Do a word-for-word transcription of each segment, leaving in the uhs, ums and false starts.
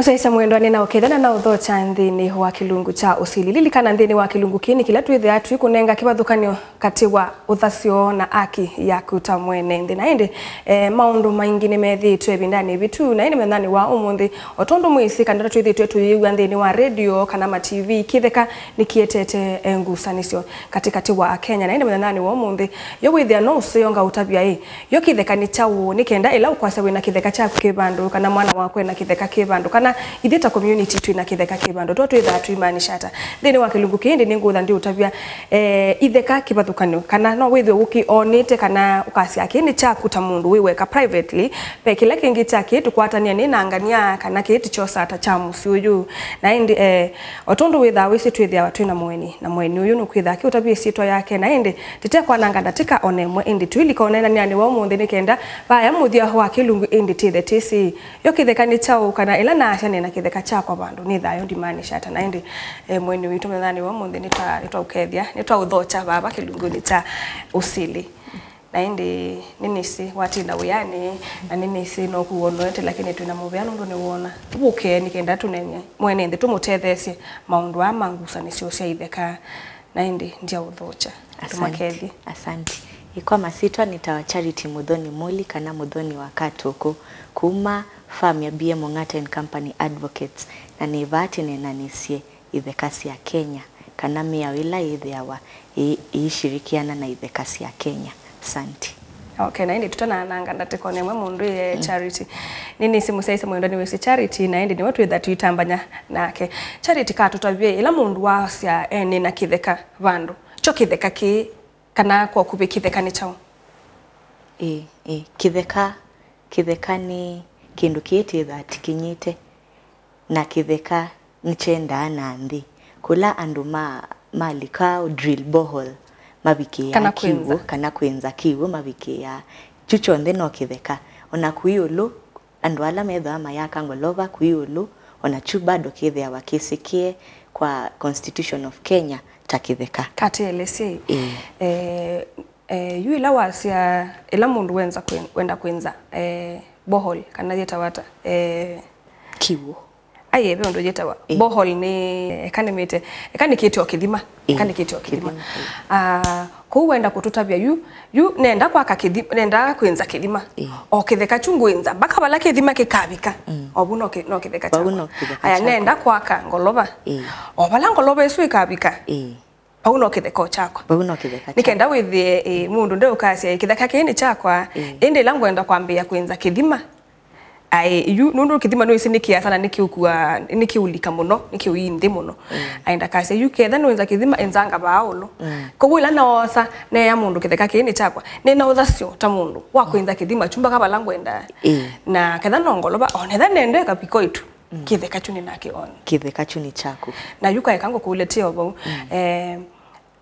Mũsyaĩĩsya mwendwa, nĩnaũkethya na naũthokya nthĩnĩ wa kĩlungu kya ũsili. Lilikana, nthĩnĩ wa kĩlungu kĩĩ nĩ kĩla twĩthĩaa tũikũnenga kĩvathũkany'o katĩ wa ũthasyo na aki yaku ta mwene nthĩ. Na ĩndĩ, eh, maũndũ maingĩ nĩmethĩĩtwe ĩvindanĩ ĩvĩtu, na ĩndĩ mũthenyanĩ wa ũmũnthĩ, o tondũ mwĩsĩ kana twĩthĩĩtwe tũyĩw'a nthĩnĩ wa redio kana ma T V, kĩtheka nĩkĩetete, eh, ngusanĩsyo katĩkatĩ wa Akenya. Na ĩndĩ mũthenyanĩ wa ũmũnthĩ, yo wĩthĩa no ũseo ngaũtavya ĩ, yo kĩtheka nĩ kyaũ, nĩ kenda ĩla ũkwasya wĩna kĩtheka kyaku kĩ vandũ, kana mwana waku ena kĩtheka kĩ vandũ, kana ithyĩ ta community twĩna kĩtheka kĩ vandũ, to twĩthaa tũimaanisha ata? Nthĩnĩ wa kĩlungu kĩĩ ĩndĩ nĩngũtha ndĩũtavya, eh, itheka kĩvathũkany'o, kana no wĩthĩwe ũkĩonete, kana ũkasya kĩĩ nĩ kyaku ta mũndũ wĩ weka privately, ve kĩla kĩngĩ kya kĩĩ tũkwatania nĩ na ngania, kana kĩĩ tĩkyosa ta kya mũsyĩ ũyũ. Na ĩndĩ, eh, o tondũ wĩthaa wĩsĩ twĩthĩawa twĩna mũeni, na mũeni ũyũ nũkwĩthaa akĩũtavya ĩsyĩtwa yake, na ĩndĩ tĩtekwananga ndatĩka o na ĩmwe, ĩndĩ tũilika ũneenanĩanĩ wa ũmũnthĩ nĩ kenda vaya mũthya wa kĩlungu ĩndĩ tĩthe tĩsĩ, yo kĩtheka nĩ kyaũ, kana ĩla naasya nĩna kĩtheka kyakwa vandũ, nĩ thayũ ndimaanisha ata? Na ĩndĩ, eh, mũeni witũ mũthenyanĩ wa ũmũnthĩ nĩtwa-, nĩtwaũkethya, nĩtwaũthokya vava kĩlungunĩ kya ũsili. Na ĩndĩ nĩnĩsĩ watinda wĩanĩ, na nĩnĩsĩ no kũwona ũete, lakini twĩna mũvea nũndũ nĩwona. Tũvũke nĩ kenda tũneenye mwene nthĩ, tũmũtetheesye maũndũ aa ma ngusanĩsyo sya itheka. Na ĩndĩ ndyaũthokya. Asante. Tũmakethye. Asante. Ĩ, kwa masyĩtwa nĩtawa Charity Mũthoni Mũli, kana Mũthoni wa Katũkũ, kuma farm ya B M Ong'ata and Company Advocates, na nĩ vaa tũneenanĩsye itheka sya Kenya, kana mĩao ĩla yĩthĩawa ĩ-, ĩishirikiana na itheka sya Kenya. Asante. Okay, na ĩndĩ tũtanananga ndatĩka o na ĩmwe mũndũ ye Charity. Nĩnĩsĩ mũsyaĩĩsya mwendwa nĩwĩsĩ Charity, na ĩndĩ nĩwe twĩtha tũitambany'a nake. Charity, katũtavye, ĩla mũndũ wasya e nĩna kĩtheka vandũ, kyo kĩtheka kĩĩ, kana kwa ũkuvĩ kĩtheka nĩ kyaũ? Ĩ, ĩ, kĩtheka, kĩtheka nĩ kĩndũ kĩĩ tĩthaa tĩkinyĩte, na kĩtheka nĩkyendaa na nthĩ. Kũla andũ ma, malika drill borehole mavikĩaa kana kiw'ũ, kwĩnza, kana kwĩnza kiw'ũ mavikĩaa. Kyu kyonthe no kĩtheka. O na kũi ĩũlũ, andũ ala methĩawa mayaka ngolova kũi ĩũlũ, o na kyu bado kĩthĩawa kĩsĩkĩe kwa Constitution of Kenya ta kĩtheka. Katĩelesye. Ĩĩ. Eh, eh, yu ĩla wasya, ĩla mũndũ wenza kwĩ-, wenda kwĩnza, eh, borehole, kana yĩtawa ata? Eh, kiw'ũ. Ai, ve ũndũ yĩtawa. Ĩĩ. Borehole nĩ, eka nĩmĩte, eka nĩkĩte o kĩthima. Ĩĩ. Eka nĩkĩte o kĩthima. Kĩthima, ĩĩ. Ah, kũu wenda kũtũtavya yu, yu nenda kwaka kĩthi-, nenda kwĩnza kĩthima. Ĩĩ. O kĩtheka kyu ngwĩnza, mpaka vala kĩthima kĩkavika. Mm. O vu no kĩ-, no kĩtheka. Vau kyakwa. No kĩtheka. Aya, kyakwa. Nenda kwaka ngolova. Ĩĩ. O vala ngolova ĩsu ĩkavika. Ĩĩ. Vau no kĩtheka o kyakwa. Vau no kĩtheka. Nĩ kenda kyakwa. Wĩthĩe, ĩ, mũndũ ndeũkasya, ĩ, kĩtheka kĩĩ nĩ kyakwa, ĩĩ, ĩndĩ ĩla ngwenda kwambĩĩa kwĩnza kĩthima, aĩ, yu, nũndũ kĩthima nĩwĩsĩ nĩ kĩasa na nĩkĩũkua, nĩkĩũlika mũno, nĩkĩũi nthĩ mũno. Mm. Aĩ, ndakasya, yu ketha nĩwĩnza kĩthima, enzanga vaa ũlũ. Mm. Kwoou ĩla noosa, neea mũndũ kĩtheka kĩĩ nĩ kyakwa, nĩna ũthasyo ta mũndũ wa kwĩnza kĩthima kyu mpaka vala ngwenda. Ĩĩ. Na ketha no ngolova, o netha nende kaviko itu. Mm. Kĩtheka kyu nĩ nakĩ on. Kĩtheka kyu nĩ kyaku. Na yu kaeka ngũkũlĩtye o vau. Mm. Eh,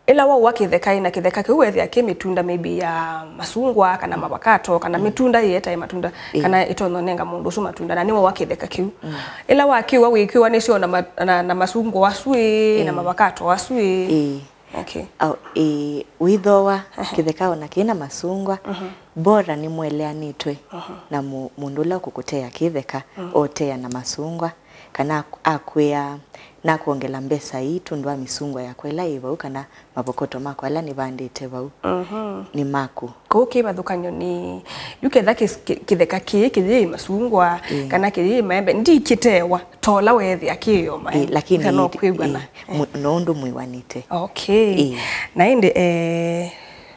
ĩla waua kĩtheka, na kĩtheka kĩu wethĩa kĩ mĩtunda maybe ya masungwa, kana mavakato, kana mĩtunda yĩetae matunda, ĩĩ, kana ĩtonya ũnenga mũndũ ũsu matunda, na nĩwaua kĩtheka kĩu. Mm. Ĩla wakĩua, wĩkĩua nĩsyo na ma-, na, na masungwa asu ĩĩ, na, ĩĩ, mavakato asu ĩĩ. Ĩĩ. Okay. Au, ĩĩ, wĩthooa, aha, kĩtheka ona kĩna masungwa, mhm, bora nĩmweleanĩtwe, mhm, na mũ-, mũndũ ũla ũkũkũtea kĩtheka, mhm, otea na masungwa, kana ak-, akwĩa, nakwongela mbesa ii tondũ wa mĩsungwa yakwa ĩla yĩ vau, kana mavokoto makwa ala nĩvandĩte vau, mhm, nĩ maku. Kũu kĩvathũkany'o nĩ, yu ketha kĩs-, kĩ-, kĩtheka kĩĩ kĩyĩĩ masungwa, ĩĩ, kana kĩyĩĩ maembe, ndikĩtewa. Ta ũla weethĩa kĩĩ o maĩ, ĩĩ, lakini kana ĩndĩ, ũkwĩw'ana, ĩĩ, ĩĩ, mũ-, no ũndũ mwĩwanĩte. Okay. Ĩĩ. Na ĩndĩ, eh,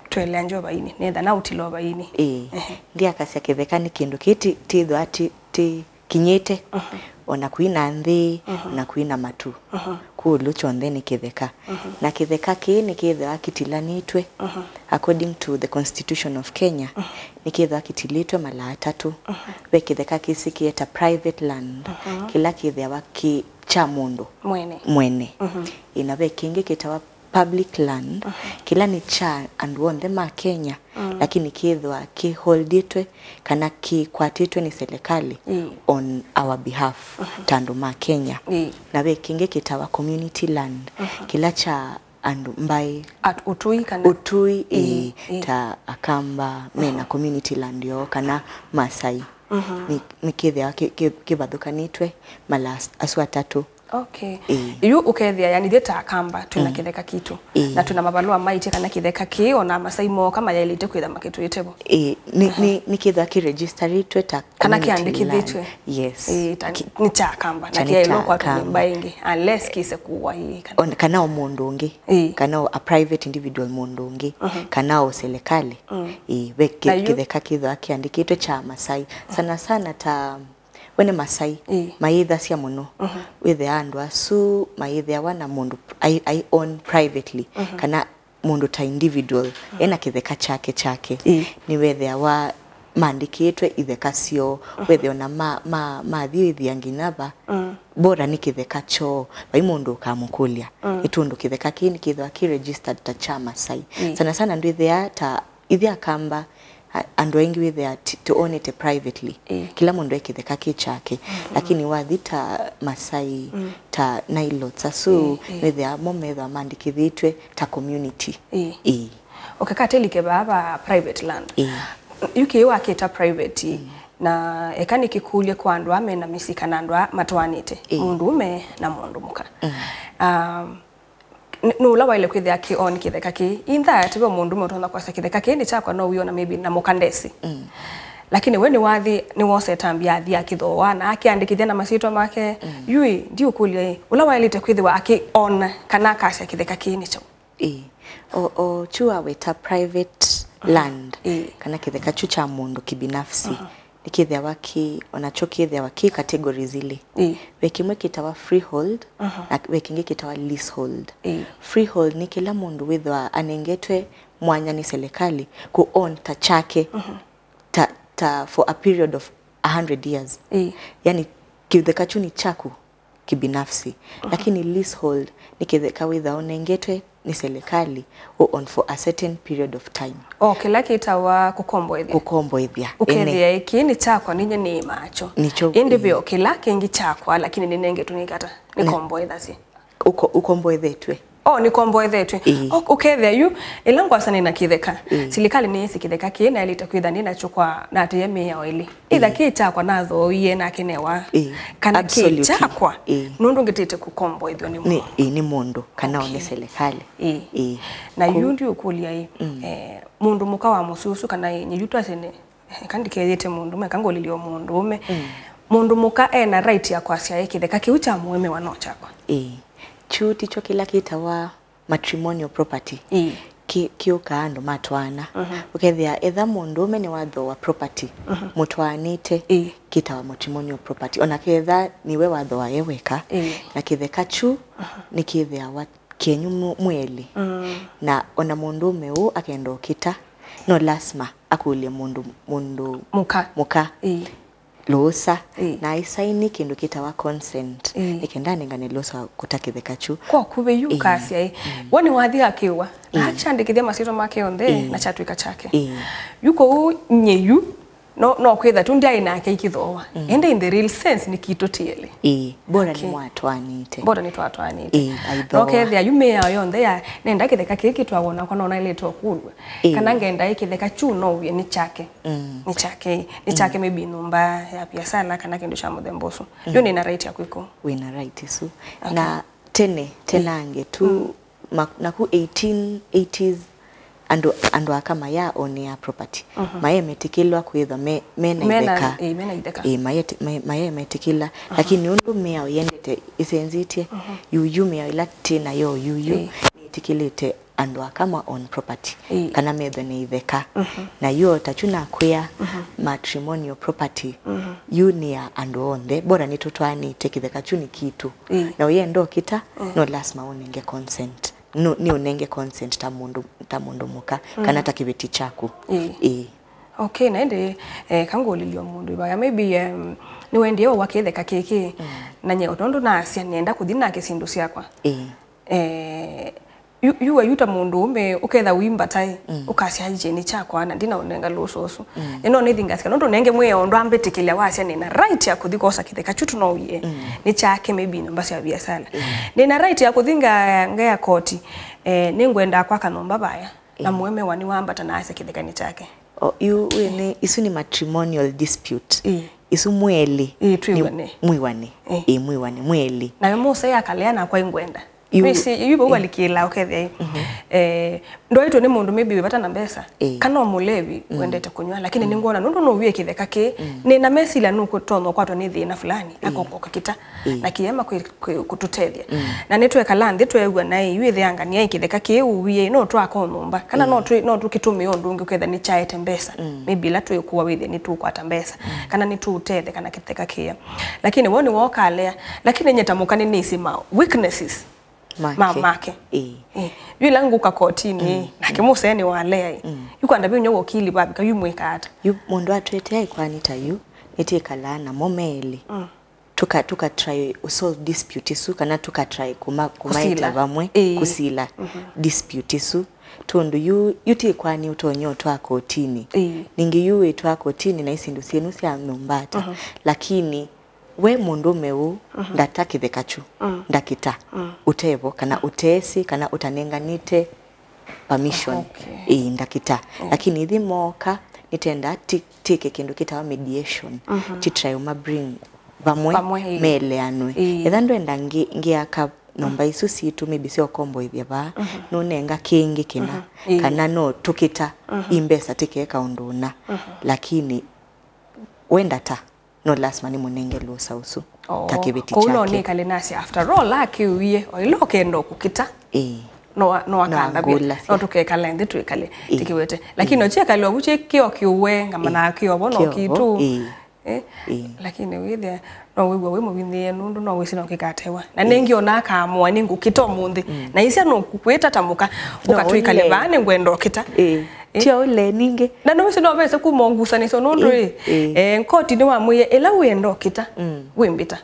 tũelea nje ũvainĩ, nĩtha na ũtila ũvainĩ. Ĩĩ. Ehe. Ndiakasya kĩtheka nĩ kĩndũ kĩĩ ti-, tĩthwa ti-, tĩkinyĩte, mhm, ona kwina nthĩ, mhm, ona kwina matu. Mhm. Kũlũ kyonthe nĩ kĩtheka. Mhm. Na kĩtheka kĩĩ nĩkĩthĩwa kĩtilanĩtw'e, mhm, according to the Constitution of Kenya, mhm, nĩkĩthĩwa kĩtilĩtwe mala atatũ. Mhm. Ve kĩtheka kĩsĩ kĩeta private land, mhm, kĩla kĩthĩawa kĩ kya mũndũ mwene. Mwene. Mhm. Ĩ, na ve kĩngĩ kĩtawa public land, mhm, kĩla nĩ kya andũ onthe ma Kenya, mm, lakini kĩthĩwa kĩholdĩtwe kana kĩkwatĩtwe nĩ serikali, ĩĩ, on our behalf, mhm, ta andũ ma Kenya. Ĩĩ. Na ve kĩngĩ kĩtawa community land, mhm, kĩla kya andũ mbaĩ. At-, ũtũi kana? Ũtũi, ĩĩ, ĩĩ, ĩĩ, ta Akamba mena, mhm, community land yoo, kana Masai. Nĩ- nĩkĩthĩawa kĩ- kĩ- kĩvathũkanĩtwe mala as- asu atatũ. Okay. Ĩĩ. Yu ũkethĩa, yani, ithyĩ ta Akamba twĩna kĩtheka kitũ. Ĩĩ. Na twĩna mavalũa maitye kana kĩtheka kĩĩ, ona Amasai mooka mayaĩlĩte kwĩtha makĩtwĩte vo. Ĩĩ, nĩ- nĩ- nĩkĩthĩawa kĩregistaritwe ta kana community kĩandĩkĩthĩtwe land. Yes. Ĩĩ, ta- Ki- nĩ kya Akamba, na kyaĩlwa kwatwa nĩ mbaĩ ĩngĩ, unless kĩse kũwa ĩĩ, kana on- kana o mũndũ ũngĩ. Ĩĩ. Kana o a private individual mũndũ ũngĩ. Kana o serikali. Ĩĩ, ve kĩ- kĩtheka kĩthĩawa kĩandĩkĩtwe kya Amasai. Sana sana ta wene Masai, ĩĩ, mayĩthasya mũno. Wĩthĩa andũ asu mayĩthĩawa na mũndũ ai- ai own privately, kana mũndũ ta individual, ena kĩtheka kyake kyake. Ĩĩ. Nĩwethĩawa maandĩkĩtwe itheka syoo, wethĩa ona ma- ma- mathiĩthya nginya va, bora nĩ kĩtheka kyoo, vai mũndũ ũkamũkũlya. Nĩ tondũ kĩtheka kĩĩ nĩkĩthĩawa kĩ registered ta kya Masai. Ĩĩ. Sana sana ndwĩthĩa ta ithyĩ Akamba, a- andũ aingĩ wĩthĩa ti- tũonete privately. Ĩĩ. Kĩla mũndũ e kĩtheka kĩ kyake. Lakini wathi ta Masai, ta Nilotes asu, ĩĩ, ĩĩ, wĩthĩa mo methwa mandĩkĩthĩtwe ta community. Ĩĩ. Ĩĩ. Okay, katĩlike vaa va private land. Ĩĩ. Yu kĩĩ wakĩta private, na eka nĩkĩkũlye kwa andũ aa mena mĩsyĩ kana andũ aa matwaanĩte, ĩĩ, mũndũũme na mũndũ mũka. Um, Nĩ- nũla waĩle kwĩthĩa akĩ own kĩtheka kĩĩ. Either atiwe mũndũũme ũtonya kwasya kĩtheka kĩĩ nĩ kyakwa, no wĩona maybe na mũka ndesĩ. Lakini we nĩwathi, nĩwosete ambia athi akĩthooa na akĩandĩkĩthya na masyĩtwa make. Yu ĩ, ndiũkũlya ĩ, ũla waĩlĩte kwĩthĩwa akĩ own kana akasya kĩtheka kĩĩ nĩ kyaũ? Ĩĩ. O- o kyu waweta private land, ĩĩ, kana kĩtheka kyu kya mũndũ kibinafsi. Nĩkĩthĩawa kĩ, onakyo kĩthĩawa kĩ categories ilĩ. Ĩĩ. Ve kĩmwe kĩtawa freehold, na ve kĩngĩ kĩtawa leasehold. Ĩĩ. Freehold nĩ kĩla mũndũ wĩthĩwa anengetwe mwanya nĩ serikali kũ own ta kyake, ta, ta for a period of a hundred years. Ĩĩ. Yani, kĩtheka kyu nĩ kyaku kibinafsi. Lakini leasehold nĩ kĩtheka wĩthĩawa ũnengetwe nĩ serikali, u own for a certain period of time. O kĩla kĩtawa kũkomboethya. Kũkomboethya. Ene. Ũkethĩa ĩkĩ nĩ kyakwa, ninyie nĩ macho. Nĩkyo, ĩndĩ ve o kĩla kĩngĩ kyakwa, lakini nĩnengetwe nĩ kata. Nĩkomboethasye. Ũko- ũkomboethetwe. O, nĩkomboethetwe. Ĩĩ. O- ũkethĩa yu, ĩla ngwasya nĩ na kĩtheka. Ĩĩ. Silikalĩ nĩyĩsĩ kĩtheka kĩĩ naĩlĩte kwĩtha nĩ nakyo kwa natĩĩa mĩao ĩlĩ. Ĩtha kĩ kyakwa nathooie nakenewa. Ĩĩ. Kana kĩ kyakwa, ĩĩ, nũndũ ngĩtĩte kũkomboethw'a nĩ mũndũ. Ĩĩ, nĩ mũndũ, kana o nĩ serikali. Ĩĩ. Ĩĩ. Na yu ndiũkũlya ĩ, eh, mũndũ mũka wa mũsyĩ ũsu kana ĩ, nyie yu twasye nĩ, eka ndikeyĩte mũndũũme, eka ngũlilye o mũndũũme. Mũndũ mũka ena right ya kwasya ĩ kĩtheka kĩu kya mũemewa no kyakwa. Ĩĩ. Kyu tikyo kĩla kĩtawa matrimonial property. Ĩĩ. Kĩ- kĩũkaa andũ matwaana. Ũkethĩa etha mũndũũme nĩwathooa property mũtwaanĩte, ĩĩ, kĩtawa matrimonial property. Ona ketha nĩwe wathooa e weka, ĩĩ, na kĩtheka kyu nĩkĩthĩawa kyenyu mu- mwĩ elĩ. Na ona mũndũũme ũũ akenda ũkĩta, no lasima akũlye mũndũ mũndũ mũka, mũka. Ĩĩ. Lũũsa, ĩĩ, na aisaini kĩndũ kĩtawa consent, ĩĩ, nĩ kenda anengane lũũsa wa kũta kĩtheka kyu. Kwa kuvĩ yu, ĩĩ, kasya ĩ, we nĩwathi akĩwa, na, ĩĩ, akyandĩkĩthya masyĩtwa make onthe, ĩĩ, na kyatw'ĩka kyake. Ĩĩ. Yu kũu nyie yu, no, no kwĩtha tu ndyaĩ nake ikĩthooa. Ĩndĩ in the real sense nĩ kitũ ti elĩ. Ĩĩ, bora nĩmwatwaanĩte. Bora nĩtwatwaanĩte. Ĩĩ, aithooa. No kethĩa yu mĩao yonthe ya nenda kĩtheka kĩĩ kĩtwawa nakwa no naĩlĩte ũkũlw'a. Ĩĩ. Kana ngenda ĩ kĩtheka kyu no wĩe nĩ kyake. Nĩ kyake, nĩ kyake maybe nyũmba ya biasala kana kĩndũ kya mũthemba ũsu. Yu nĩna right ya kwĩka ũu. Wĩna right ĩsu. Okay. Na tene, tenange tu, ma- naku eighteen eighties, andũ andũ aka maya own ya property. Maye metĩkĩlwa kwĩthwa me- mena itheka. Ĩĩ, mena itheka. Ĩĩ, maye- maye- maye metĩkĩla. Lakini ũndũ mĩao yendete ĩsenzĩtye, yuyu mĩao ĩla twĩ nayo yuyu, ĩĩ, nĩtĩkĩlĩte andũ aka ma own property, ĩĩ, kana methwe nĩ itheka. Na yu o ta kyu nakwĩa, matrimonial property yu nĩ ya andũ onthe, bora nĩtũtwaanĩte, kĩtheka kyu nĩ kitũ. Ĩĩ. Na ũyenda ũkĩta, no lasima ũnenge consent. No, nĩ ũnenge consent ta mũndũ, ta mũndũ mũka, kana ta kĩveti kyaku. Ĩĩ. Ĩĩ. Okay, na ĩndĩ, eh, kangũlilyo mũndũ ĩvaya, maybe, em, nĩwendie ũwa kĩtheka kĩkĩ, na nye, o tondũ naasya nĩenda kũthi nake syĩndũ syakwa. Ĩĩ. Eh, yu- yu we yu ta mũndũũme ũketha ũimbata ĩ, ũkasya, "Aiye, nĩ kyakwa, na ndina ũnenga lũũsa ũsu." Ĩ, no nĩthi ngasika, nũndũ nenge mwĩao ndwambĩtĩkĩlya wasya nĩna right ya kũthi kwosa kĩtheka kyu tũnouie. Nĩ kyake, maybe nyũmba sya biasala. Nĩna right ya kũthi nga- ngea koti, eh, nĩngwenda kwaka nyũmba vaya. Na mũemewa nĩwambata na asya kĩtheka nĩ kyake. O, yu, yu nĩ, isu nĩ matrimonial dispute. Ĩĩ. Isu mwĩ elĩ. Ĩĩ, twĩw'ane. Mwĩw'ane. Ĩĩ. Ĩĩ, mwĩw'ane, mwĩ elĩ. Nayo Mose akalea nakwa ingwenda. Yu, yu, yu, walikĩla ũkethĩa ĩ. Mhm. Eh, ndwaitwe nĩ mũndũ maybe wĩ vata na mbesa. Ĩĩ. Kana o mũlevi, mm, wendete kũnywa, lakini, mm, nĩngwona nũndũ nũwie kĩtheka kĩĩ, mm, nĩ na mesilya nũkũtonya ũkwatwa nĩ thĩna fulani, ĩĩ, akoka ũkakita. Ĩĩ. Na kĩema kwĩ, kwĩ, kũtũtethya. Mm. Na nĩtwekala nthĩ tweew'a naĩ, yu ĩtheangania ĩ kĩtheka kĩĩ ũwie, no twaka o nyũmba, kana no, ĩĩ, twĩ, no tũkĩtũmĩa ũndũ ũngĩ ũketha nĩkyaete mbesa. Mm. Maybe ĩla twĩkũa wĩthĩa nĩtũkwata mbesa, mm, kana nĩtũũtetheka na kĩtheka kĩya. Lakini woo nĩwookalea. Lakini nyie ta mũka nĩnĩsĩ ma weaknesses ma, make, make. Ĩĩ. Ĩĩ. Yu ĩla ngũka kotini, mm, nake, mm, Mose nĩwalea ĩ. Mm. Yu kwanda vinya wokili vavika, yu mwĩka ata? Yu mũndũ atwete aikwani ta yu, nĩtwĩkalaa namo me elĩ. Mm. Tũka, tũka try ũsolve dispute isu, kana tũka try kũma, kũmaeta vamwe, ĩĩ, kũsila, mhm, dispute isu. Tondũ yu, yu ti kwani ũtonya ũtwaa kotini. Ĩĩ. Ningĩ yu wĩtwaa kotini na isindu syenu sya nyũmba ata. Mhm. Lakini we mũndũme ũũ, mhm, ndata kĩtheka kyu, mm, ndakita, mm, ũtevo, kana ũteesĩ, kana ũtanenganĩte permission. Okay. Ĩĩ, ndakita. Mm. Lakini ithi mooka, nĩtenda ti-, tĩke kĩndũ kĩtawa mediation. Mhm. Titry ũma bring vamwe, vamwe, ĩĩ, meleanwe. Ĩĩ. Etha ndwenda ngĩ-, ngĩaka nyũmba isu sitũ, maybe sya ũkomboethya vaa, mhm, nũnenga kĩngĩ kĩna, mhm, ĩĩ, kana no tũkita, mhm, i mbesa tĩkeka ũndũ ũna. Mhm. Lakini wenda ta no lasima nĩmũnenge lũsa ũsu. Oh, ta kĩveti kyake. Kũu no nĩkale nasya, after all, akĩwie, o ĩla ũkenda kũkita, ĩĩ, no, no akandavya, angũlasya, no tũkekala nthĩ twĩkale, ĩĩ, tĩkĩwete. Lakini, ĩĩ, no kyekale ovu kyĩ kĩo kĩũwe, ngama, ĩĩ, na kĩovo no kĩovo, kitũ. Ĩĩ. Eh? Ĩĩ. Lakini wĩthĩa, no wĩw'a wĩ mũvinĩĩe nũndũ no wĩsĩ no kĩkatewa. Na, ĩĩ, nĩngĩ ona akaamũa nĩngũkita ũmũnthĩ. Mm. Na isya no kwĩta ta mũka, no ũka twĩkale ũle vaa nĩngwenda ũkita. Ĩĩ. Eh? Tio ũle ningĩ. Na nĩwĩsĩ no vese kuma ngusanĩsyo nũndũ, ĩĩ, ĩ, ĩĩ, eh, koti nĩwamwĩie, ĩla wĩenda ũkita, mm, wĩmbĩta.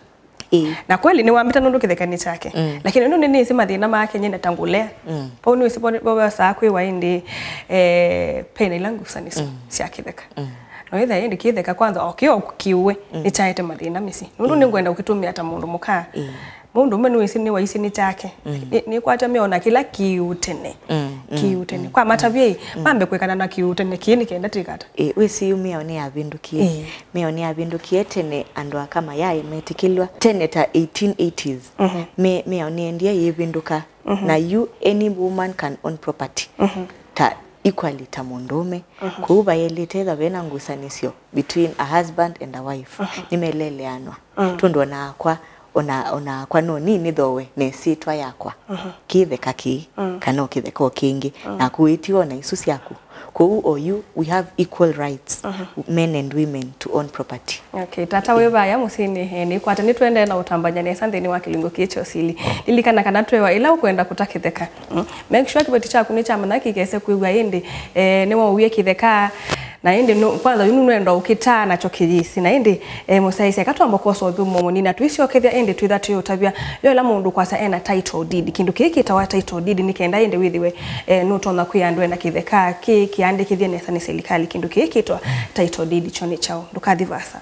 Ĩĩ. Na kweli nĩwambĩta nũndũ kĩthekanĩ kyake. Mm. Lakini nũndũ nĩnĩsĩ mathĩna make nyie na ta ngũlea. Mm. Vau nĩwĩsĩ vo, vo vesaa kwĩwa ĩndĩ, eh, pena ila ngusanĩsyo, mm, sya kĩtheka. Mm. No ĩthĩa ĩndĩ kĩtheka kwanza o kĩo kĩũwe, mm, nĩkyaete mathĩna mĩsyĩ. Nũndũ, mm, nĩngwenda ũkĩtũmĩa ta mũndũ mũka. Mm. Mũndũũme nĩwĩsĩ nĩwaisye nĩ kyake. Mm. Nĩ, nĩkwatya meona kĩla kĩu tene. Mm, mm, kĩu tene. Mm, kwa matavye, mm, mambe kwĩkana na kĩu tene, kĩĩ nĩ kenda twĩkata. Ĩ, wĩsĩ yu mĩao nĩyavĩndũkie. Ĩ. Mĩao nĩyavĩndũkie tene, andũ aka mayaĩ metĩkĩlwa. Tene ta eighteen eighties, mhm, mĩ-, mĩao nĩendie yĩvĩndũka. Mhm. Na yu any woman can own property. Mhm. Ta equally ta mũndũũme. Mhm. Kwoou vaelĩte etha vena ngusanĩsyo between a husband and a wife. Mhm. Nĩmeleleanwa. Mm. Tondũ onakwa, ona, onakwa no ni nĩthowe na ĩsyĩtwa yakwa. Mhm. Kĩtheka kĩĩ, mm, kana o kĩtheka o kĩngĩ. Mm. Naku wĩtiwa ona isu syaku. Kwoou oyu, we have equal rights, mhm, men and women to own property. Okay, tata wĩ vaya mũsyĩnĩ, eh, nĩkwata nĩtũendee na ũtambany'a nesa nthĩnĩ wa kĩlungu kĩĩ kya ũsili. Lilikana kana twewa ĩla ũkwenda kũta kĩtheka. Mm. Make sure kĩveti kyaku nĩkyamanya kĩkese kwĩw'a ĩndĩ, eh, nĩwaũwie kĩtheka, na ĩndĩ nũ-, kwanza yu nũenda ũkĩtaa nakyo kĩyĩsĩ. Na ĩndĩ, eh, mũsyaĩĩsya, eka twamba kwosa ũthũmũo mũnini na tũisyokethya ĩndĩ twĩtha twĩũtavya yo ĩla mũndũ kwasya ena title deed. Kĩndũ kĩĩ kĩtawa title deed nĩ kenda ĩndĩ wĩthĩwe, eh, nũtonya kwĩa andũ ena kĩtheka kĩĩ kĩandĩkĩthye nesa nĩ silikalĩ. Kĩndũ kĩĩ kĩtawa title deed kyo nĩ kyaũ? Ndũkathi vaasa.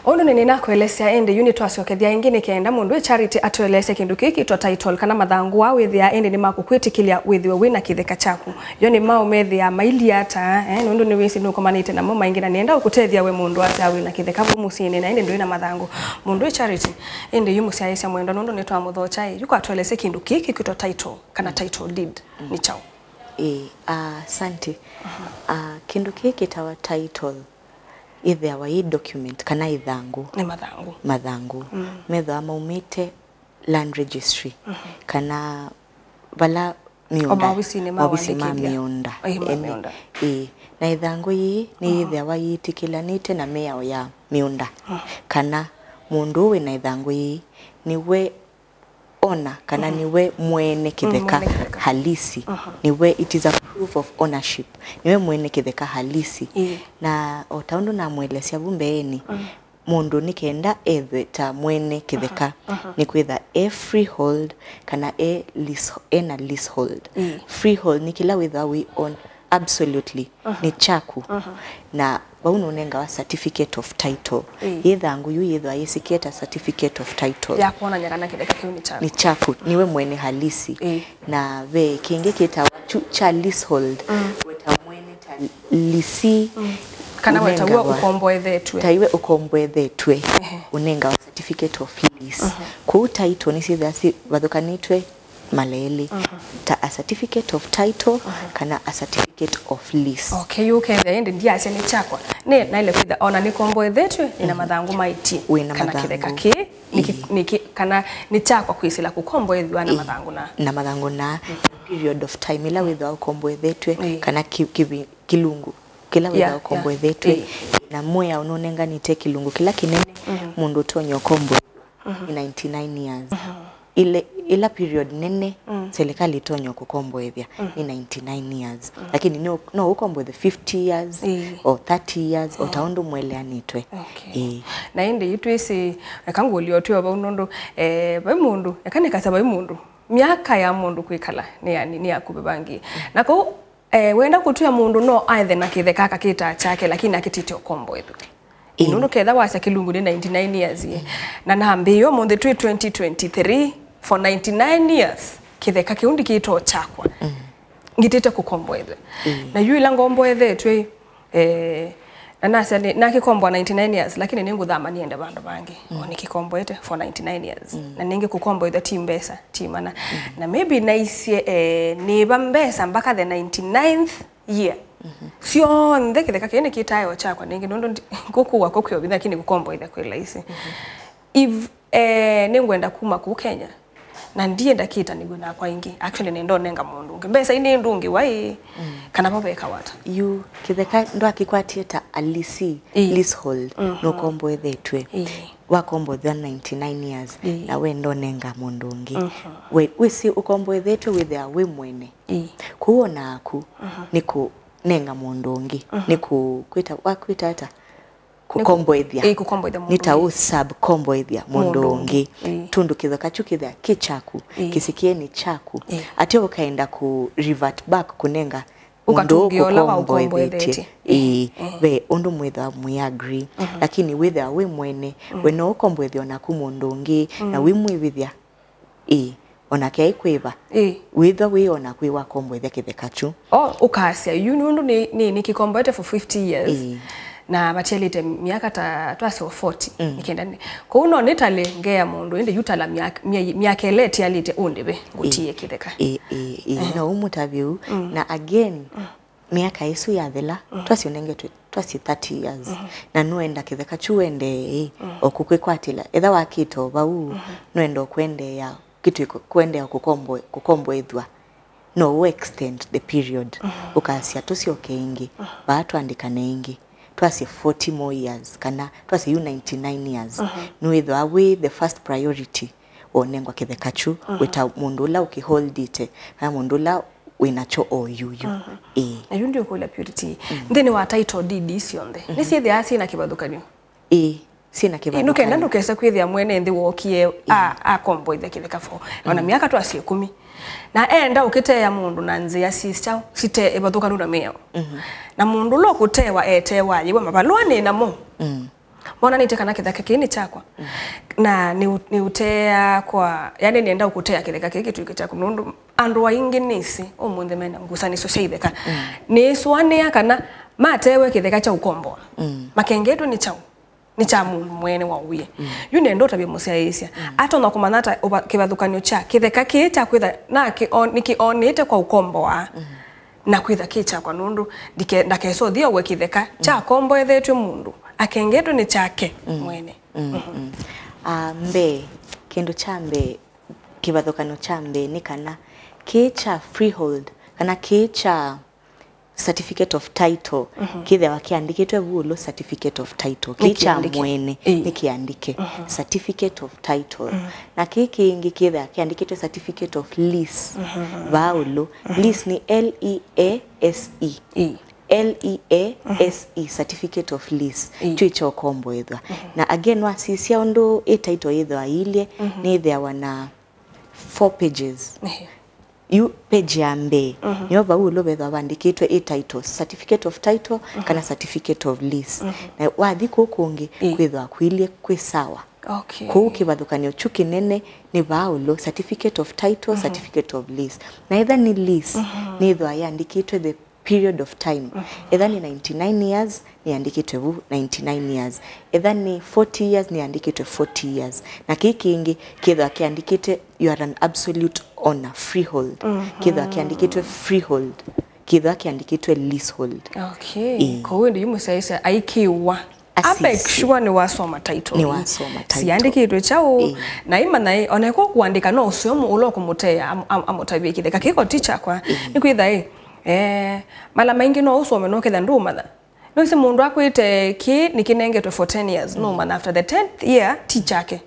Ũndũ nĩnĩnakũelesya, ĩndĩ yu nĩtwasyokethya ĩngĩ nĩ kenda mũndũ wĩ Charity atũeleesye kĩndũ kĩĩ kĩtwa title, kana mathangũ aa wĩthĩaa ĩndĩ nĩmakũkwĩtĩkĩlya wĩthĩwe wĩ na kĩtheka kyaku. Yo nĩ maũ methĩaa mailyĩ ata, eh, nũndũ nĩwĩsĩ nũkomanĩte namo maingĩ, na nĩenda ũkũtethya we mũndũ wasya wĩ na kĩtheka vau mũsyĩnĩ, na ĩndĩ ndũĩ na mathangũ. Mũndũ wĩ Charity, ĩndĩ yu mũsyaĩĩsya mwendwa, nũndũ nĩtwamũthokya, ĩ, yu kwatũelesye kĩndũ kĩĩ kĩkwĩtwa title, kana title deed, nĩ kyaũ? Ĩĩ, asante. Ah, kĩndũ kĩĩ kĩtawa title. Ĩthĩawa yĩ document kana ĩthangũ. Nĩ mathangũ. Mathangũ. Mm. Methĩawa maumĩte land registry, mhm, kana vala mĩũnda, maovisinĩ ma, maovisi ma ũandĩkĩthya, mĩũnda. Ĩĩ, ma ene, mĩũnda. Ĩĩ. Na ĩthangũ yĩĩ nĩyĩthĩawa yĩtĩkĩlanĩte na mĩao ya mĩũnda, mhm, kana mũndũ ũũ wĩ na ĩthangũ yĩĩ nĩwe owner, kana, mhm, nĩwe mwene, mm, kĩtheka, mwene kĩtheka halisi. Mhm. Nĩwe, it is a proof of ownership. Nĩwe mwene kĩtheka halisi. Ĩĩ. Na o ta ũndũ namũelesya vu mbeenĩ, mm, mũndũ nĩ kenda ethwe ta mwene kĩtheka, nĩ kwĩtha e freehold kana e lease, e na leasehold. Freehold nĩ kĩla wĩthawa wĩ on absolutely, nĩ kyaku. Na vau nũnengawa certificate of title. Yĩ thangũ yu yĩthwa yĩsĩkĩe ta certificate of title. Ya kwonany'a kana kĩtheka kĩu nĩ kyaku. Nĩ kyaku, nĩwe mwene halisi. Na ve kĩngĩ kĩtawa kyu kya leasehold, we ta mwene ta lisi. Kana we ta we ũkomboethetw'e. Ta iwe ũkomboethetw'e, ũnengawa certificate of lease. Kũu title nĩsyĩthĩawa syĩvathũkanĩtw'e mala elĩ, ta a certificate of title kana a certificate of lease. Okay, yu ũkethĩa ĩndĩ ndiasya nĩ kyakwa. Nĩ naĩle kwĩtha ona nĩkomboethetw'e, nĩ na mathangũ ma ĩtĩ. Wĩ na kana mathangũ. Kĩtheka kĩĩ nĩ kĩ-, nĩ kĩ-, kana nĩ kyakwa kwĩsĩla kũkomboethw'a na mathangũ na. Na mathangũ na period of time ĩla wĩthwa ũkomboethetw'e kana kĩ-, kĩvi-, kĩlungu kĩla wĩthwa ũkomboethetw'e. Na mwĩao nũnenganĩte kĩlungu kĩla kĩnene mũndũ ũtonya ũkomboethw'a nĩ ninety-nine years. Ile, ila period nene serikali ĩtonya kũkomboethya nĩ ninety-nine years. Lakini no, no ũkomboethwe fifty years or thirty years, o ta ũndũ mweleanĩtwe. Okay. Na ĩndĩ yu twĩsĩ, eka ngũlye o twĩ o vau nũndũ, eh, vai mũndũ, eka nĩkasya vai mũndũ, myaka ya mũndũ kwĩkala nĩ ya, nĩ ya kũvĩvangie. Na kũu, eh, wenda kũtwĩa mũndũ no aethe na kĩtheka kakĩtaa kyake, lakini akĩtĩte ũkomboethw'e. Nũndũ ketha wasya kĩlungu nĩ ninety-nine years ye. Na nambĩĩe ũmũnthĩ twĩ twenty twenty-three, for ninety-nine years, kĩtheka kĩu ndikĩtoo kyakwa. Ngĩtĩte kũkomboethw'a. Na yu ĩla ngomboethetw'e, eh, na nasya nĩ, nakĩkomboa ninety-nine years, lakini nĩngũthama nĩende vandũ vangĩ. O nĩkĩkomboete for ninety-nine years. Na nĩngĩ kũkomboethw'a ti mbesa, ti mana. Na maybe naisye, eh, nĩva mbesa mpaka the ninety-ninth year. Syonthe kĩtheka kĩĩ nĩkĩtae o kyakwa nĩngĩ, nũndũ ndi-, kũkũwa kũkwĩovitha, lakini kũkomboethya kwĩ laisi. If, eh, nĩngwenda kuma kũu Kenya, na ndienda kĩtanĩw'e nakwa ĩngĩ, actually nĩenda ũnenga mũndũ ũngĩ. Mbesa inĩ ndũngĩ waĩ, kana vo veka wata. Yu kĩtheka ndwakĩkwatie ta a leasee, leasehold, nũkomboethetw'e. Wakomboethw'a ninety-nine years, na wenda ũnenga mũndũ ũngĩ. We, wĩsĩ ũkomboethetw'e wĩthĩa wĩ mwene. Kũu ona aku, nĩ kũnenga mũndũ ũngĩ, nĩ kũ-, kwĩta, wakwĩta ata? Kũkomboethya. Ĩĩ, kũkomboethya mũndũ ũngĩ. Nĩ ta ũ subkomboethya mũndũ ũngĩ. Tũndũ kĩtheka kyu kĩthĩa kĩ kyaku, kĩsĩkĩe nĩ kyaku. Atĩ ũkaenda kũ revert back kũnenga mũndũ ũkũkomboethetye. Ĩĩ, ve ũndũ mwĩthwa mwĩ agree. Lakini wĩthĩa wĩ mwene, we no ũkomboethya onaku mũndũ ũngĩ, na wĩmwĩvĩthya. Ĩĩ, onake aikwĩva. Wĩthwa wĩ ona kwĩ wakomboethya kĩtheka kyu. O, ũkasya, yu nũndũ nĩ, nĩ, nĩkĩkomboete for fifty years. Na vatialĩte myaka ta twasyo forty. Nĩkenda nĩ. Kũu no nĩtale ngeya mũndũ, ĩndĩ yu tala myaka, mya-, myaka ĩla ĩtialĩte ũndĩve ngũtie kĩtheka. Ĩĩ, ĩĩ, ĩĩ, no ũmũtavye ũu. Na again, myaka ĩsu yathela, twasyo nengetwe, twasye thirty years. Na nũenda kĩtheka kyu wendee, o kũkwĩkwatĩla. Etha wakĩte o vau, nũenda o kwendeea, kĩtw'ĩ kũ-, kwendeea kũkombo-, kũkomboethw'a. No ũ extend the period. Ũkasya tũsyoke ĩngĩ, vaa twandĩkane ĩngĩ. Twasye forty more years, kana twasye yu ninety-nine years. Nĩwĩthwa wĩ the first priority. Wonengwa kĩtheka kyu, wĩ ta mũndũ ũla ũkĩholdĩte, kana mũndũ ũla wĩ nakyo o yuyu. Ĩĩ. Na yu ndiũkũlya Purity, nthĩnĩ wa title deed ii syonthe, nĩsyĩthĩaa syĩ na kĩvathũkany'o? Ĩĩ, syĩ na kĩvathũkany'o. Ĩĩ, nũkenda ndũkese kwĩthĩa mwene nthĩ wookie a-, akomboethya kĩtheka fo. Ona myaka twasye ĩkũmi. Na enda ũkĩteea mũndũ na nzĩa syĩ kyaũ, site ĩvathũkanu na mĩao. Na mũndũ ũla ũkũtewa etewa yĩw'a mavalũa nĩ namo. Monanĩtye kana kĩtheka kĩĩ nĩ kyakwa. Na nĩ ũ-, nĩũtea kwa, yani nĩenda ũkũtea kĩtheka kĩĩ kĩtw'ĩke kyaku, nũndũ andũ aingĩ nĩsĩ ũmũnthĩ mena ngusanĩsyo sya itheka. Nĩsũanĩa kana matewe kĩtheka kya ũkomboa, makengetwe nĩ kyaũ? Nĩ kya mũndũ mwene waũie. Yu nĩenda ũtavye mũsyaĩĩsya. Atonya kũmanya ata ũva-, kĩvathũkany'o kya kĩtheka kĩĩ kya kwĩtha nakĩ-, o-, nĩkĩonĩte kwa ũkomboa? Na kwĩtha kĩ kyakwa, nũndũ ndike-, ndakese ũthi owe kĩtheka kyakomboethetw'e mũndũ akengetwe nĩ kyake mwene. Ah, mbee, kĩndũ kya mbee, kĩvathũkany'o kya mbee nĩ kana kĩĩ kya freehold, kana kĩĩ kya certificate of title, kĩthĩawa kĩandĩkĩtwe vu ĩũlũ certificate of title. Kĩĩ kya mwene nĩ kĩandĩke, certificate of title. Na kĩĩ kĩngĩ kĩthĩawa kĩandĩkĩtwe certificate of lease vaa ĩũlũ. Lease nĩ L E A S E. L E A S E, certificate of lease. Ĩĩ. Twĩ kya ũkomboethw'a. Na again, wasisya ũndũ ĩ title yĩthĩwa yĩilye, nĩthĩawa na four pages. Ĩĩ. Yu page ya mbee, nĩyo vau ĩũlũ vethĩwa vandĩkĩtwe ĩ title, certificate of title, kana certificate of lease. Na wathi kũu kũngĩ, kwĩthĩwa kũilye kwĩ sawa. Okay. Kũu kĩvathũkany'o kyu kĩnene nĩ vaa ũlũ, certificate of title, certificate of lease. Na ethĩwa nĩ lease, nĩthĩawa yandĩkĩtwe the period of time. Ethĩwa nĩ ninety-nine years, nĩyandĩkĩtwe vu ninety-nine years. Ethĩwa nĩ forty years, nĩyandĩkĩtwe forty years. Na kĩĩ kĩngĩ kĩthĩawa kĩandĩkĩte, you are an absolute owner, freehold. Kĩthĩawa kĩandĩkĩtwe freehold. Kĩthĩawa kĩandĩkĩtwe leasehold. Okay. Ĩĩ. Kwoou ĩndĩ yu mũsyaĩĩsya aikĩwa. A make sure nĩ wasoma title. Nĩ wasoma title. Siandĩkĩtwe kyaũ. Ĩĩ. Na imanya ĩ, ona ĩko kũandĩka no ũseo mũ-, ũla ũkũmũtea am-, am-, amũtavye kĩtheka kĩko ti kyakwa. Ĩĩ. Nĩkwĩtha ĩ, eh, mala maingĩ no ũsome no ketha ndũũmanya. Nĩwĩsĩ mũndũ akwĩte kĩĩ nĩkĩnengetwe for ten years, no ũmanya after the tenth year ti kyake.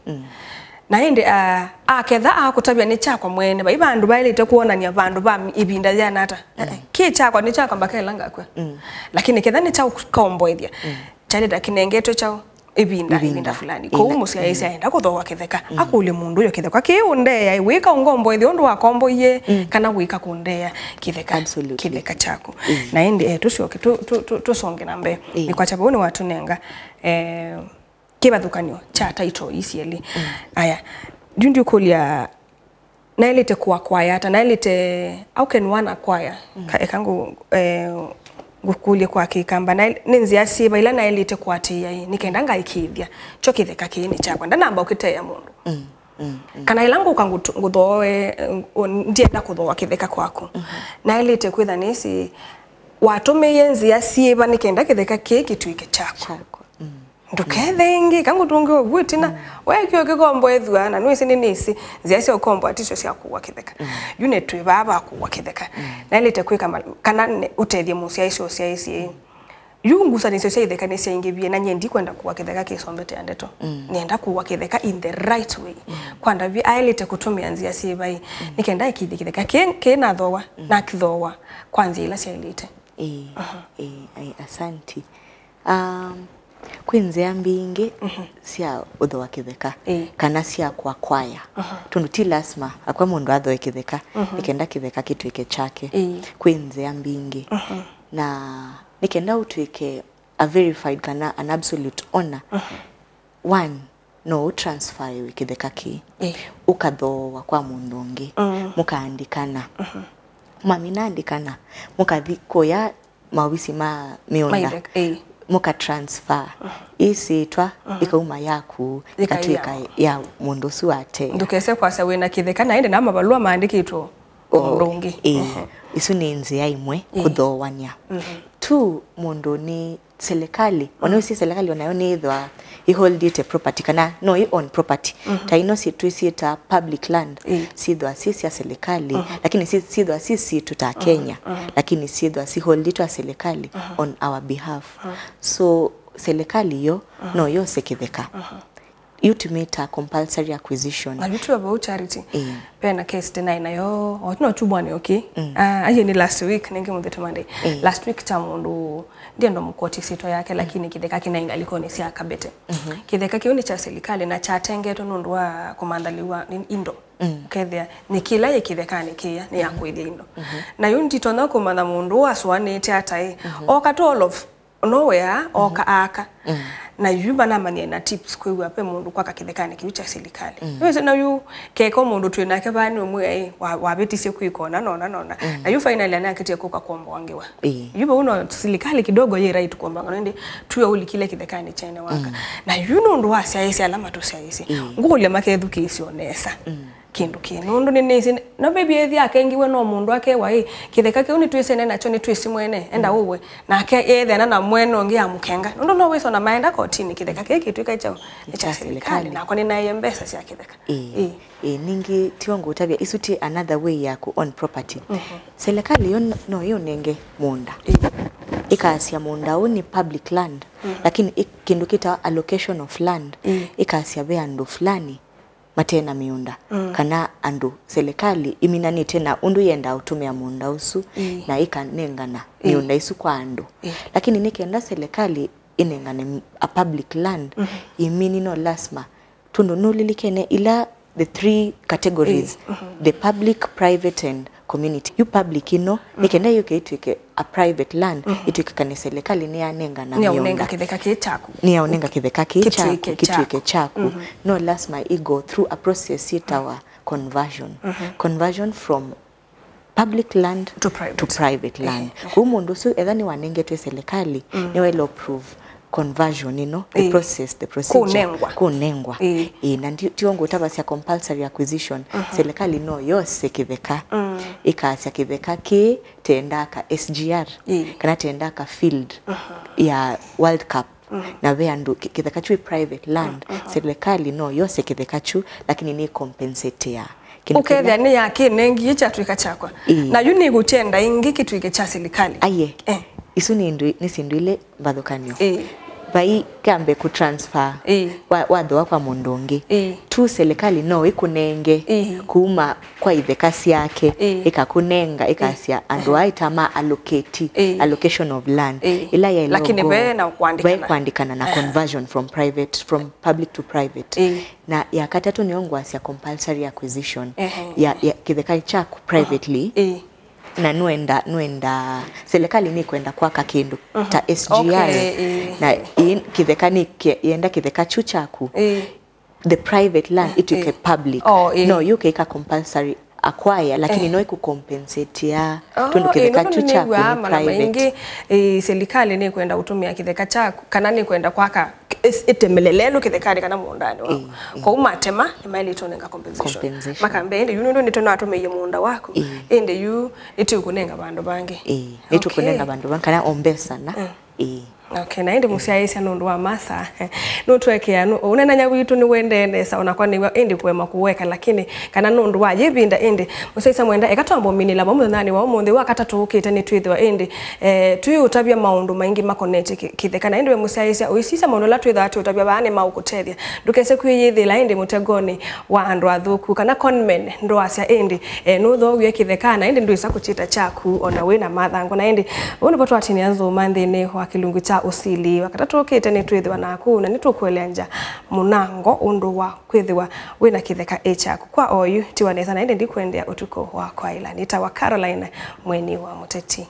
Na ĩndĩ, ah, aketha akũtavya nĩ kyakwa mwene, vai vandũ vaĩlĩte kwonany'a vandũ va ĩvinda yĩana ata. Eh, eh, kĩ kyakwa nĩ kyakwa mpaka ĩla ngakw'a. Lakini ketha nĩ kya ũkomboethya, kyaĩlĩte kĩnengetwe kyaũ ĩvinda, ĩvinda fulani. Kwoou mũsyaĩĩsya aenda kũthooa kĩtheka, akũlye mũndũ ũyo kĩtheka kĩĩ ũndeea, wĩka ũngomboethya ũndũ wakomboie, kana wĩka kũndeea kĩtheka, kĩtheka kyaku. Na ĩndĩ, eh, tũsyoke, tũ-, tũ-, tũ-, tũsonge na mbee. Nĩkwakya vau nĩwatũnenga, eh, kĩvathũkany'o kya title ii syelĩ. Aya, yu ndiũkũlya, naĩlĩte kũakwaya ata? Naĩlĩte, how can one acquire? Ka-, eka ngũ-, eh, ngũkũlye kwa Kĩkamba, naĩ-, nĩ nzĩa syĩva ila naĩlĩte kũatĩĩa ĩ, nĩ kenda ngaĩkĩĩthya kyo kĩtheka kĩĩ nĩ kyakwa? Ndanamba ũkĩteea mũndũ. Kana ĩla ngũka ngũtu-, ngũthooe, eh, ndienda kũthooa kĩtheka kwaku. Naĩlĩte kwĩtha nĩsĩ watũmĩie nzĩa syĩva nĩ kenda kĩtheka kĩĩ kĩtw'ĩke kyaku. Ndũkethe ĩngĩ, kangũtũngĩwe vu ĩtina. Weekie ũkĩkomboethw'a, na nĩwĩsĩ nĩnĩsĩ nzĩa sya ũkomboa tisyo sya kũua kĩtheka. Yu nĩtwĩ vaa va kũua kĩtheka. Naĩlĩte kwĩka ma-, kana nĩ-, ũtethye mũsyaĩĩsya ũsyaĩĩsye. Yu ngusanĩsyo sya itheka nĩsyaingĩvie, na nyie ndikwenda kũua kĩtheka kĩsombete ya ndeto. Nĩenda kũua kĩtheka in the right way. Kwa ndavye aĩlĩte kũtũmĩa nzĩa syĩva ĩ, nĩ kenda ĩkĩĩthye kĩtheka kĩ, kĩ nathooa, nakĩthooa kwa nzĩa ila syaĩlĩte. Ĩĩ, ĩĩ, ai, asanti. Um, kwĩ nzĩa mbingĩ sya ũthooa kĩtheka, ĩĩ, kana sya kũakwaya. Tondũ ti lasima akwa mũndũ athooe kĩtheka nĩ kenda kĩtheka kĩtw'ĩke kyake. Ĩĩ. Kwĩ nzĩa mbingĩ. Na nĩ kenda ũtw'ĩke a verified kana an absolute owner, one, no ũtransferiwe kĩtheka kĩĩ, ĩĩ, ũkathooa kwa mũndũ ũngĩ, mũkaandĩkana. Mwamina andĩkana, mũkathi kũya maovisi ma mĩũnda, ĩĩ, mũkatransfer. Ĩsyĩtwa ĩkauma yaku, ĩkatw'ĩka ya mũndũ ũsu wa tene. Ndũkese kwasya wĩna kĩtheka na ĩndĩ na mavalũa maandĩkĩtwe mũndũ ũngĩ. Ĩĩ. Isu nĩ nzĩa ĩmwe kũthooanĩa. Two, mũndũ nĩ serikali, ona ũsi serikali onayo nĩĩthwa ĩholdĩte property, kana no ĩ own property. Ta ino si-, twĩsyĩta public land, syĩthwa si sya serikali, lakini si-, syĩthwa si sitũ ta Kenya, lakini syĩthwa siholdĩtwe a serikali on our behalf. So serikali yo no yose kĩtheka. Yu tũmĩta compulsory acquisition. Na yu twĩ vau Charity. Ĩĩ. Vena case tũnaĩ nayo, o, no tu mwana ũkĩ. Ah, ayo nĩ last week, nĩngĩ mũthĩ tũmande. Ĩĩ. Last week ta mũndũ, ndienda mũkoti syĩtwa yake, lakini kĩtheka kĩnaĩ ngalĩkonĩ sya Kabete. Kĩtheka kĩu nĩ kya serikali na kyatengetwe nũndũ wa kũmanthalĩw'a nĩ indo. Ũkethĩa nĩ kĩla yĩ kĩthekanĩ kĩya nĩ ya kũĩthya indo. Na yu nditonya kũmanya mũndũ ũũ asũanĩĩte ata ĩ. Oka to all of nowhere, oka aka. Na yu manamanyie na tips kwĩw'a ve mũndũ kwaka kĩthekanĩ kĩu kya serikali. Nĩwĩsĩ na yu keka mũndũ twĩ nake vaa nĩ ũmwe ai, wa-, wavĩtisye kwĩka ona nona nona. Na yu finally anakĩtie kũka kuomboa ngewa. Ĩĩ. Yu vau no serikali kidogo yĩ right kuomboa ngewa, ĩndĩ tuwe ũlikile kĩthekanĩ kyene waka. Na yu nũndũ wasyaĩĩsya ala matũsyaĩĩsye. Ĩĩ. Ngũkũlya makethukĩĩsya o nesa. Kĩndũ kĩ nũndũ nĩnĩsĩ, no maybe ethĩa akengiwe no mũndũ akewa ĩ, kĩtheka kĩu nĩtwĩsene nakyo, nĩtwĩsĩ mwene, enda ũwe, nake ethĩana na mwene ũngĩ amũkenga, nũndũ no wĩsona maenda kotinĩ, kĩtheka kĩĩ kĩtw'ĩka kyaũ? Nĩ kya serikali, nakwa nĩnaĩe mbesa sya kĩtheka. Ĩĩ. Ĩĩ. Ĩĩ, ningĩ tiwe ngũtavya, isu ti another way ya ku own property. Serikali yo no, no yũnenge mũũnda. Ĩĩ. Ĩkasya mũũnda ũũ nĩ public land, lakini ĩ-, kĩndũ kĩtawa allocation of land, ĩkasya ve andũ fulani mate na mĩũnda, mm, kana andũ, serikali ĩminanĩte na ũndũ yendaa ũtũmĩa mũũnda ũsu, ĩĩ, na ĩkanengana, ĩĩ, mĩũnda ĩsu kwa andũ. Ĩĩ. Lakini nĩ kenda serikali ĩnengane m-, a public land, mhm, ĩmini no lasima, tondũ nũlilikene ila the three categories, ĩĩ, mhm, the public, private and community. Yu public ĩno, mhm, nĩ kenda yũke ĩtw'ĩke a private land, mhm, ĩtw'ĩkane serikali nĩyanengana, nĩyaũnenga mĩũnda, kĩtheka kĩ kyaku, nĩyaũnenga kĩtheka kĩ kyaku, kĩtw'ĩke kyaku, kĩtw'ĩke kyaku. Mhm. No lasima ĩ go through a process yĩtawa conversion. Mhm. Conversion from public land to private, to private land. Eh, eh. Kwoou mũndũ ũsu etha nĩwanengetwe serikali, mm, nĩwaĩle prove conversion ĩno, the, eh, process, the procedure. Kũnengwa. Kũnengwa. Eh. Ĩĩ, na ndi-, ti ũndũ ũtavasya compulsory acquisition. Mhm. Serikali no yose kĩtheka. Mm. Ĩkasya kĩtheka kĩĩ tenda aka S G R, eh, kana tenda aka field, mhm, ya World Cup. Mm. Na ve andũ kĩ-, kĩtheka kyu ĩ private land, mm, mhm, serikali no yose kĩtheka kyu, lakini nĩ compensatea. Kĩndũ ũkethĩa kĩla nĩ ya kĩnengie kyatw'ĩka kyakwa. Ĩĩ. Na yu nĩkũkyenda ĩngĩ kĩtw'ĩke kya serikali. Aiee. Eh. Isu nĩ ndũ-, nĩ syĩndũ ilĩ mbathũkanĩo. Ĩĩ. Vai kambe kũ transfer, ĩĩ, wa-, wathooa kwa mũndũ ũngĩ. Ĩĩ. Tu serikali no ĩkũnenge, ĩĩ, kuma kwa itheka syake, ĩĩ, ĩkakũnenga, ĩĩ, ĩkasya andũ, ĩĩ, aa ĩta ma allocate, ĩĩ, allocation of land. Ĩĩ. Ĩla yaĩle. Lakini ũkũ-, ve na kũandĩkana, ve kũandĩkana na, eh, conversion from private, from public to private. Ĩĩ. Na ya katatũ nĩyo ngwasya compulsory acquisition, ehe, ya, ya kĩtheka kyaku privately. Ĩĩ. Na nwenda, nwenda, serikali nĩkwenda kwaka kĩndũ, mhm, ta S G R. Okay, ĩĩ. Na ĩ-, kĩtheka nĩ kĩ-, yenda kĩtheka kyu kyaku. Ĩĩ. The private land, eh, ĩtw'ĩke, eh, public. Oh, eh. No yũke ĩka compulsory acquire, lakini, eh, no ĩkũcompensatea, oh, tondũ, eh, kĩtheka kyu kyaku nĩ private. Maingĩ, eh, serikali nĩkwenda ũtũmĩa kĩtheka kyaku, kana nĩkwenda kwaka ĩs-, ĩteme lelũ kĩthekanĩ kana mũũndanĩ wao. Eh, eh. Kwoou matema nĩmaĩlĩte ũnenga compensation. Compensation. Makambĩa, ĩndĩ yu nũndũ nĩtũnatũmĩie mũũnda waku, eh, ĩndĩ yu nĩtũkũnenga vandũ vangĩ. Eh, nĩtũkũnenga, okay, vandũ vangĩ, kana o mbesa na. Mm. Ĩĩ. Okay, na ĩndĩ mũsyaĩĩsya nũndũ wa masa, nũtwekea, nũ-, ũneenany'a witũ nĩwendee nesa, onakwa nĩw'a, ĩndĩ kũema kũweka, lakini kana nũndũ wa yĩvinda, ĩndĩ mũsyaĩĩsya mwenda, eka twambe ũminĩla vau mũthenyanĩ wa ũmũnthĩ wa katatũ ũkĩte nĩtwĩthĩwa, ĩndĩ, eh, tũiũtavya maũndũ maingĩ makonetye kĩ-, kĩtheka. Na ĩndĩ we mũsyaĩĩsya, ũisisya maũndũ ala twĩthaa tũiũtavya vaa nĩmaũkũtethya. Ndũkese kwĩyĩthĩĩla ĩndĩ mũtegonĩ wa andũ athũku, kana conmen ndwasya ĩndĩ, eh, nũthoowie kĩtheka, na ĩndĩ ndwĩsa kũkyĩta kyaku, ona wĩ na mathangũ. Na ĩndĩ, ũu nĩvo twatinĩa nzũma nthĩnĩ wa kĩlungu kya ũsili. Wakatatũ ũkĩte nĩtwĩthĩwa naku, na nĩtũkũeleangya mũnango ũndũ wa kwĩthĩwa wĩ na kĩtheka ĩ kyaku. Kwa oyu, tiwa nesa, na ĩndĩ ndikwendea ũtukũ wa kwaĩla. Nĩtawa Caroline Mweni wa Mũteti.